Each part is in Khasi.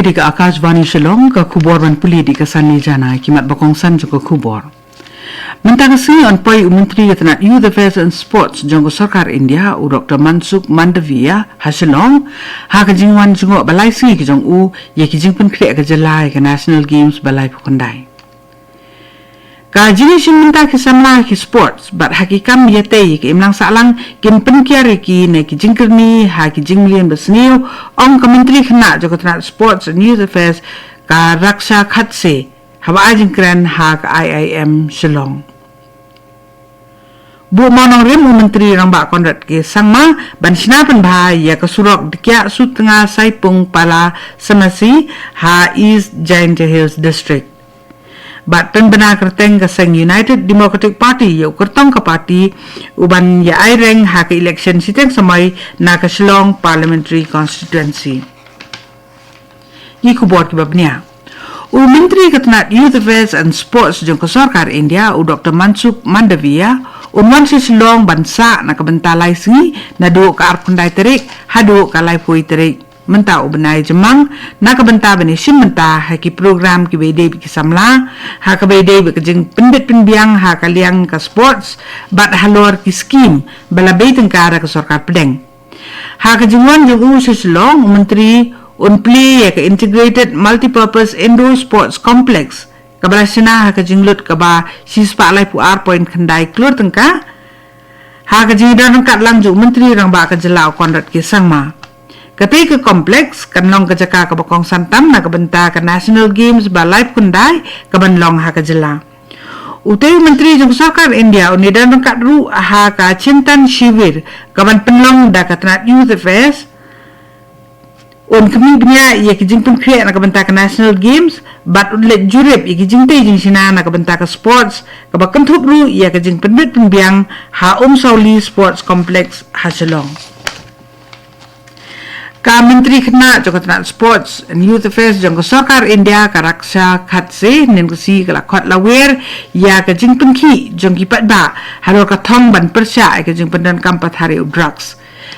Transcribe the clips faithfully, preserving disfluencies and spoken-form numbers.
Ri ka Akashvani Shillong, ka khubor ban pule da ka Sani Jana, ki mat ba kongsan jong ka khubor. Mynta ka sngi yn poi u Myntri ka tnat Youth Affairs and Sports jong ka Sorkar India, u Doktor Mansukh Mandaviya, ha Shillong, ha ka jingwan jngoh ba lai sngi ka jong u, ïa ki jingpynkhreh ka jylla ïa ka National Games ba laiphew khyndai. Ka jingïashim bynta ki samla ha ki sports, bad ha ki kam ïatei ïa ka imlang sahlang, kin pynkiar ïa ki na ki jingkyrni ha ki jingmlien basniew, ong ka Myntri Khynnah jong ka tnat Sports and Youth Affairs, ka Raksha Khadse, haba ai jingkren ha ka I I M Shillong. Buh mawnongrim u Myntri Rangbah Conrad K Sangma, ban shna pynbha ïa ka surok Dkhiah Sutnga Saipung Pala Semasi ha East Jaintia Hills District. Bad pynbna kyrteng ka seng United Democratic Party ïa u kyrtong ka party, u ban ïa ai reng ha ka election shiteng samoi na ka Shillong Parliamentary Constituency. Ki khubor kiba bniah. U Myntri ka tnat Youth Affairs and Sports jong ka Sorkar India, u Doktor Mansukh Mandaviya, un wan sha Shillong ban sah na ka bynta lai sngi, naduh ka arphew khyndai tarik haduh ka laiphew tarik mynta u bnai Jymmang, na ka bynta ban ïashim bynta ha ki program kiba ïadei bad ki samla, ha kaba ïadei bad ka jingpynbit pynbiang ha ka liang ka sports, bad halor ki skim ba la bei tyngka da ka Sorkar Pdeng. Ha ka jingwan jong u sha Shillong, u Myntri un plie ïa ka Integrated Multipurpose Indoor Sports Complex, kaba la shna ha ka jinglut kaba shispah laiphew ar point khyndai klur tyngka, ha ka jingdon ryngkat lang jong u Myntri Rangbah ka jylla u Conrad K Sangma. Katei ka complex kan long ka jaka kaba kongsan tam na ka bynta ka National Games ba laiphew khyndai kaban long ha ka jylla. Utei u Myntri jong ka Sorkar India un ïadon ryngkat ruh ha ka Chintan Shivir kaban pynlong da ka tnat Youth Affairs, un khmih bniah ïa ki jingpynkhreh na ka bynta ka National Games, bad un leit jurip ïa ki jingtei jingshna na ka bynta ka sports, kaba kynthup ruh ïa ka jingpynbit pynbiang ha Umsawli Sports Complex ha Shillong. Ka Myntri Khynnah jong ka tnat Sports and Youth Affairs jong ka Sorkar India, ka Raksha Khadse, hynnin ka sngi ka la khot lawer ïa ka jingpynkhih jong ki paidbah halor ka thong ban pyrshah ïa ka jingpyndonkam pathar ïa u drugs.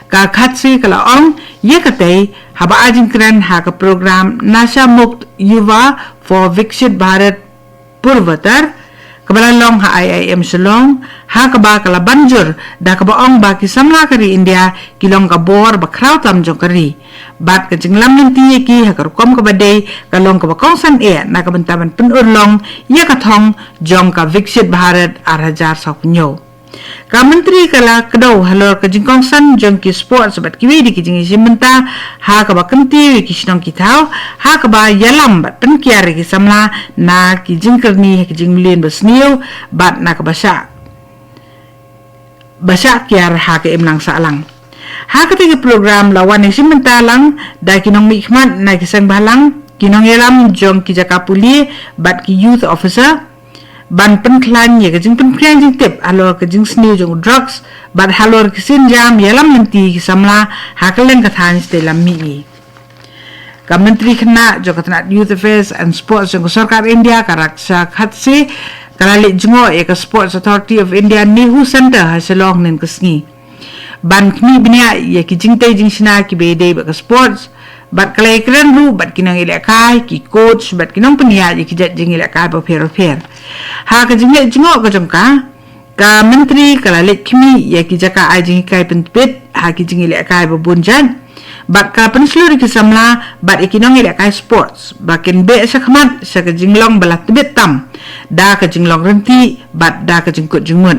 Ka Khadse ka la ong ïa katei haba ai jingkren ha ka program Nasha Mukt Yuva for Viksit Bharat Purvottar, kaba la long ha I I M Shillong, ha kaba ka la ban jur da kaba ong ba ki samla ka ri India ki long ka bor ba khraw tam jong ka ri. Bad ka jinglam lynti ïa ki ha ka rukom kaba dei ka long kaba kongsan eh na ka bynta ban pynurlong ïa ka thong jong ka Viksit Bharat ar hajar sawphew hynñiew. Ka Myntri ka la kdew halor ka jingkongsan jong ki sports bad kiwei de ki jingïashim bynta, ha kaba kyntiew ïa ki shnong ki thaw, ha kaba ïalam bad pynkiar ïa ki samla na ki jingkyrni ha ki jingmlien basniew, bad na kaba shah, ba shah kiar ha ka imlang sahlang. Ha katei ka program la wan ïashim bynta lang da ki nongmihkhmat na ki seng bhalang, ki nongïalam jong ki jaka pule bad ki youth officer, ban pynkhlaiñ ïa ka jingpynphriang jingtip halor ka jingsniew jong u drugs, bad halor ki sienjam ïalam lynti ki samla ha kylleng ka thaiñ shatei lam mihngi. Ka Myntri Khynnah jong ka tnat Youth Affairs and Sports jong ka Sorkar India, ka Raksha Khadse, ka la leit jngoh ïa ka Sports Authority of India NEHU Centre ha Shillong hynnin ka sngi, ban khmih bniah ïa ki jingtei jingshna kiba ïadei bad ka sports, bad ka la ïakren ruh bad ki nongïalehkai, ki coach bad ki nongpynïaid ïa ki jait jingïalehkai bapher bapher. Ha ka jingleit jngoh ka jong ka, ka Myntri ka la leit khmih ïa ki jaka ai jinghikai pyntbit ha ki jingïalehkai babun jait, bad ka la pynshlur ïa ki samla bad ïa ki nongïalehkai sports ba kin beh shakhmat sha ka jinglong ba la tbit tam da ka jinglong rynti bad da ka jingkut jingmut.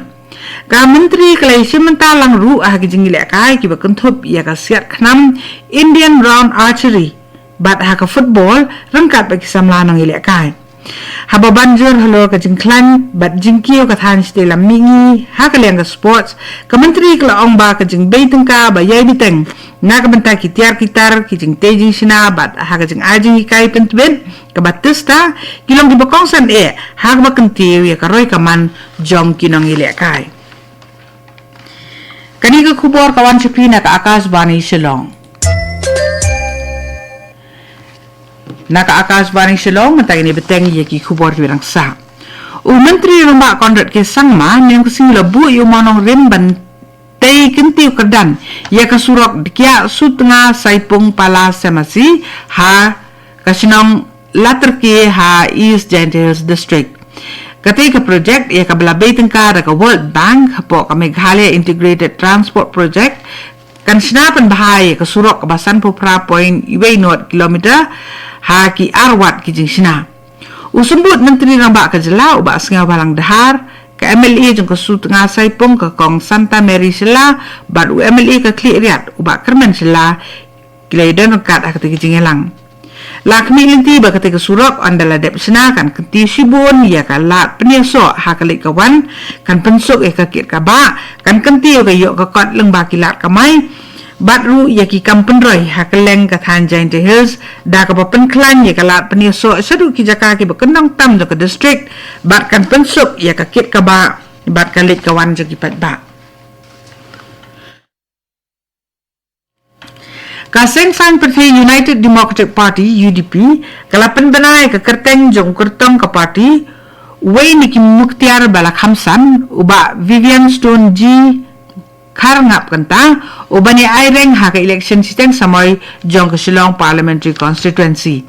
Ka Myntri ka la ïashim bynta lang ruh ha ki jingïalehkai kiba kynthup ïa ka siat khnam, Indian Round Archery, bad ha ka football ryngkat bad ki samla nongïalehkai. Haba ban jur halor ka jingkhlaiñ bad jingkiew ka thaiñ shatei lam mihngi ha ka liang ka sports, ka Myntri ka la ong ba ka jingbei tyngka ba ïai bteng na ka bynta ki tiar ki tar, ki jingtei jingshna bad ha ka jingai jinghikai pyntbit kaba tista, ki long kiba kongsan eh ha kaba kyntiew ïa ka roi ka man jong ki nongïalehkai. Kane ka khubor ka wan sha phi na ka Akashvani Shillong. Na ka Akashvani Shillong, mynta ngin ïa bteng ïa ki khubor kiba dang sah. U Myntri Rangbah Conrad K Sangma, hynnin ka sngi u la buh ïa u mawnongrim ban tei kyntiew kyrdan ïa ka surok Dkhiah Sutnga Saipung Pala Semasi ha ka shnong Latyrke ha East Jaintia Hills District. Katei ka project ïa kaba la bei tyngka da ka World Bank hapoh ka Meghalaya Integrated Transport Project kan shna pynbha ïa ka surok kaba sanphew phra point wei nod kilometer ha ki arwat ki jingshna. U Symbud Myntri Rangbah ka Jylla u Bah Sniawbhalang Dhar, ka M L A jong ka Sutnga Saipung ka Kong Santa Mary Shylla bad u M L A ka Khliehriat u Bah Kyrmen Shylla ki la ïadon ryngkat ha katei ka jingïalang. La khmih lynti ba katei ka surok ynda la dep shna kan kyntiew shibun ïa ka lad pynïasoh ha ka leit ka wan, kan pynsuk ïa ka kit ka bah, kan kyntiew ka ïoh ka kot lyngba ki lad kamai bad ruh ïa ki kam pynroi ha kylleng ka thaiñ Jaintia Hills da kaba pynkhlaiñ ïa ka lad pynïasoh shaduh ki jaka kiba kyndong tam jong ka district bad kan pynsuk ïa ka kit ka bah bad ka leit ka wan jong ki paidbah. Ka Seng Saiñ Pyrthei United Democratic Party, U D P, ka la pynbna ïa ka kyrteng jong u kyrtong ka party, uwei na ki muktiar ba la kham san, u Bah Vivian Stone G Kharngap Kynta, u ban ïa aireng ha ka election shiteng samoi jong ka Shillong Parliamentary Constituency.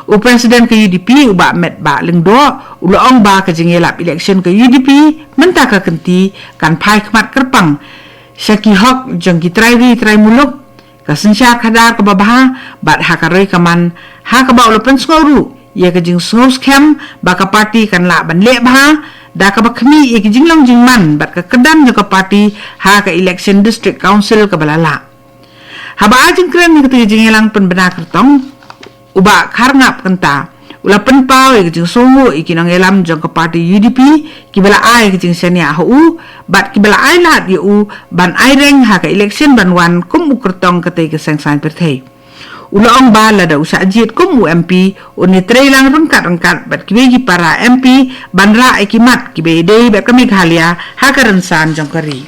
U President ka U D P u Bah Metbah Lyngdoh u la ong ba ka jingïalap election ka U D P mynta ka kynti kan phai khmat kyrpang sha ki hok jong ki trai ri trai muluk, ka synshar khadar kaba bha bad ha ka roi ka man, ha kaba u la pynsngew ruh ïa ka jingsngew skhem ba ka party kan lah ban leh bha da kaba khmih ïa ki jinglong jingman bad ka kyrdan jong ka party ha ka election District Council kaba la lah. Haba ai jingkren ha katei ka jingïalang pynbna kyrtong, u Bah Kharngap Kynta u la pynpaw ïa ka jingsngewnguh ïa ki nongïalam jong ka party U D P kiba la ai ka jingshaniah ha u bad kiba la ai lad ïa u ban aireng ha ka election ban wan kum u kyrtong katei ka Seng Saiñ Pyrthei. U la ong ba lada u shah jied kum u M P, un ïatreilang ryngkat ryngkat bad kiwei ki para M P ban rah ïa ki mat kiba ïadei bad ka Meghalaya ha ka rynsan jong ka ri.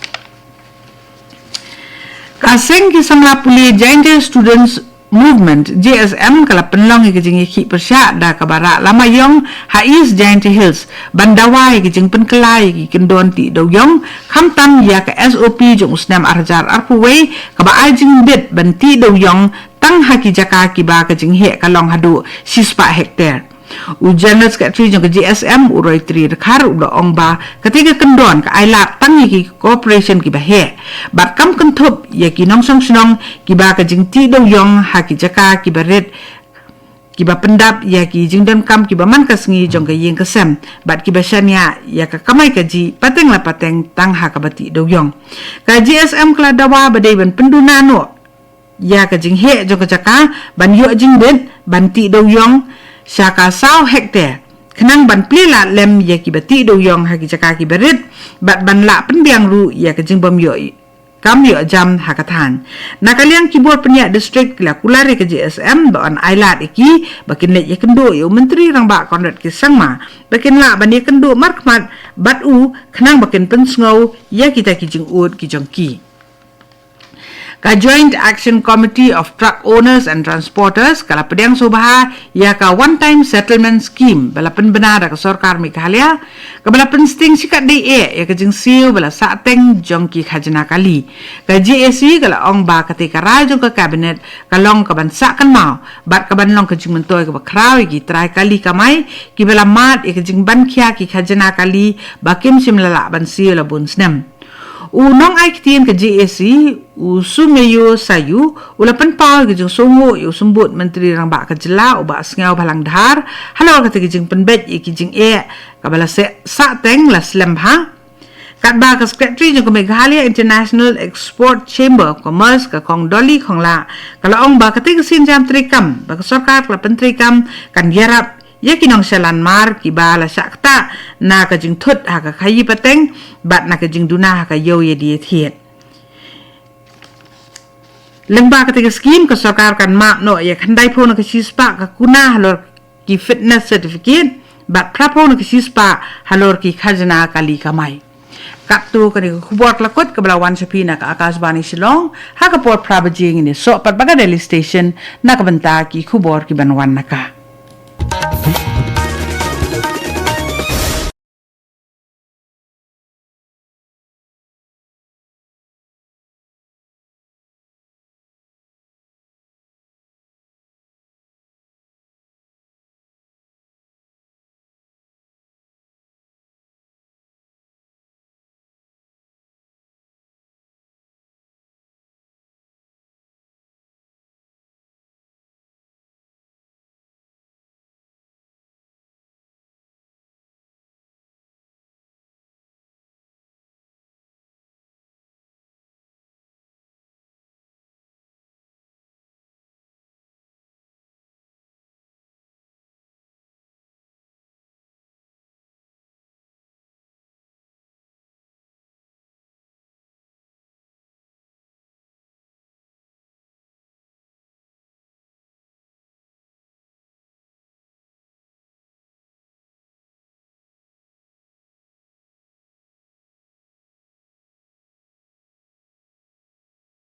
Ka Seng ki Samla Pule Jaintia Students Movement, J S M, ka la pynlong ïa ka jingïakhih pyrshah da kaba rah lama ïong ha East Jaintia Hills ban dawa ïa ka jingpynkylla ïa ki kyndon tih dewïong, khamtam ïa ka S O P jong u snem ar hajar arphew wei kaba ai jingbit ban tih dewïong tang ha ki jaka kiba ka jingheh ka long haduh shispah hektar. U General Secretary jong ka J S M, u Roytree Dkhar, u la ong ba katei ka kyndon ka ai lad tang ïa ki corporation kiba heh bad kam kynthup ïa ki nongshong shnong kiba ka jingtih dewïong ha ki jaka kiba rit, kiba pyndap ïa ki jingdonkam kiba man ka sngi jong ka ïing ka sem bad kiba shaniah ïa ka kamai kajih pateng la pateng tang ha kaba tih dewïong. Ka J S M ka la dawa ba dei ban pynduna noh ïa ka jingheh jong ka jaka ban ïoh jingbit ban tih dewïong sha ka saw hektar, khnang ban plie lad lem ïa kiba tih dewïong ha ki jaka kiba rit bad ban lah pynbiang ruh ïa ka jingbym ïoh kam ïoh jam ha ka thaiñ. Na ka liang ki bor pynïaid district ki la kular ïa ka J S M ba yn ai lad ïa ki ba kin leit ïakynduh ïa u Myntri Rangbah Conrad K Sangma ba kin lah ban ïakynduh markhmat bad u khnang ba kin pynsngew ïa kita ki jingud ki jong ki. Ka Joint Action Committee of Truck Owners and Transporters ka la pdiang sngewbha ïa ka One Time Settlement Scheme ba la pynbna da ka sorkar Meghalaya, kaba la pynsting shikatdei eh ïa ka jingsiew ba la sahteng jong ki khajna kali. Ka J A C ka la ong ba katei ka rai jong ka Cabinet ka long kaban sah kynmaw bad kaban long ka jingmyntoi kaba khraw ïa ki trai kali kamai kiba la mad ïa ka jingban khia ki khajna kali ba kim shym la lah ban siew la bun snem. U nongai ktien ka J A C, u Sumeyo Sayu, u la pynpaw ïa ka jingsngewnguh ïa u Symbud Myntri Rangbah ka Jylla, u Bah Sniawbhalang Dhar, halor katei ka jingpynbeit ïa ki jingeh kaba la seh sahteng la slem bha. Katba ka Secretary jong ka Meghalaya International Export Chamber of Commerce, ka Kong Dolly Khongla, ka la ong ba katei ka sienjam treikam ba ka sorkar ka la pyntreikam kan ïarap ïa ki nongshah lanmar kiba la shah ktah na ka jingthut ha ka khaïi pateng bad na ka jingduna ha ka ïew ïa die thied. Lyngba katei ka skim ka sorkar kan map noh ïa khyndaiphew na ka shispah ka kuna halor ki fitness certificate bad phraphew na ka shispah halor ki khajna kali kamai. Katto katne ka khubor ka la kut kaba la wan sha phi na ka Akashvani Shillong, ha ka por phra baje ngin ïasoh pat bad ka Delhi Station na ka bynta ki khubor kiban wan na ka.